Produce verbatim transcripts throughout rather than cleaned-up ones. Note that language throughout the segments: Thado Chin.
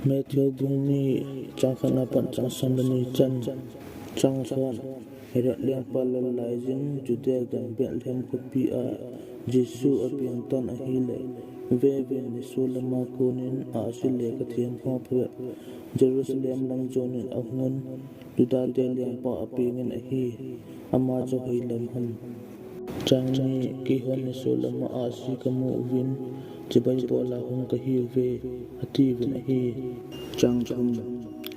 Matthew bung ni, chang khat na pat chang som le ni chan. Chang khat. Herod lengpa lal lai jing Judea gam Bethlehem khopi a Jesu apeng tan ahile, vevin nisolam a konin ahsi le kathem ho phabep Jerusalem lam jonin ahungun, Juda te lengpa apengin ahi, ama chu hoilam ham. Chang ni, keihon nisolam a ahsi kamu uvin, chibai bola hung kahiuve, atiuvin ahi. Chang thum.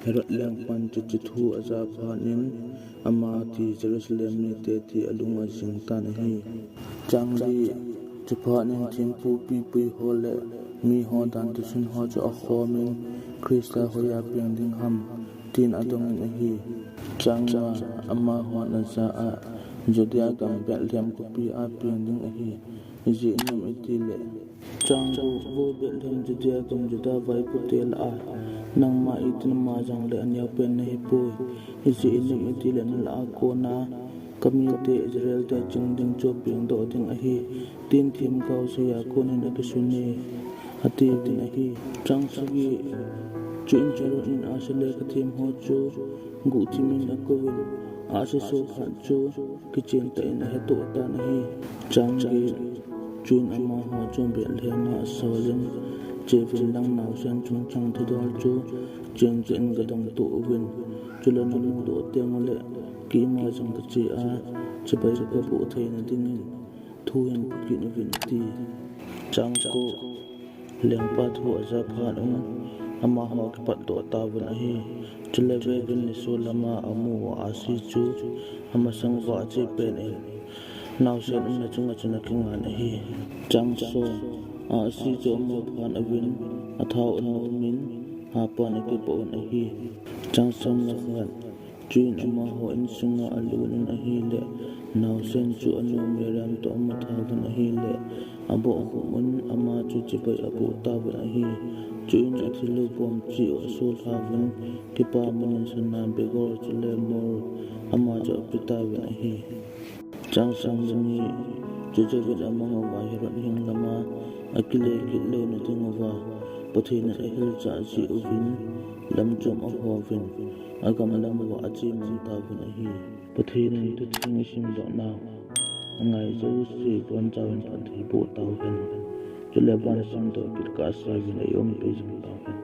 Herod lengpan chuche thu aja phat in, ama thi Jerusalem mite thi alung ajing tan ahi. Chang li. Chuphat in thempu pipui ho le miho dan thusim ho chu akhomin, Christa hoiya peng ding ham, tin adongin ahi. Chang nga. Amahon aja a, Judea gam Bethlehem khopi a peng ding ahi. Ijeh inem itile. Chang gup. Vo Bethlehem Judea gam Juda vaipo te lah a, nangma itin ama jong le aneopen nahipoi. Ijeh inem itile nalah a kona kamite Israel te ching ding chu pengdoh ding ahi, tin themgao seiya konin akisune, atiuvin ahi. Chang sagi. Chuin Herod in ahsi le kathem ho chu guhthimin akouvin, ahsi so phat chu kichen tah in ahetoh tan ahi. Chang get. Chuin amaho chu Bethlehem a asolin, cheuvin lang naosen chungchang thudol chu chengchen gadong to uvin, chule namudoh teng ule, keima jong kache a, chibai kaboh theina dingin thu hin pukit uvin, ati. Chang ko. Lengpa thu aja phat un, amaho akipatdoh tauvin ahi. Chule vevin nisolam a amu u ahsi chu amasang uva ache pen in, naosen umna chunga chun akingan ahi. Chang som. Ahsi chu amu phat uvin, athao anomin, hapan akipah un ahi. Chang som le khat. Chuin amaho insunga alut in ahile, naosen chu anu Mariam toh amu thauvin ahile, abohkhup un ama chu chibai aboh tauvin ahi. Chuin athil u bom cheh u asolhauvin, kipaman in sana, begor chule myrrh ama chu ape tauvin ahi. Chang som le ni. Chujouvin amang uva Herod heng lama akile kit louna ding uva, Pathen in ahilchah jeh uvin, lamchom ahouvin, agam lam uva ache mang tauvin ahi. Pathen in thutheng isimdoh nau angai jouse bonchauvin phatthei boh tauhen, chule van simdoh kit kahseuvin eiumpi jing tauhen.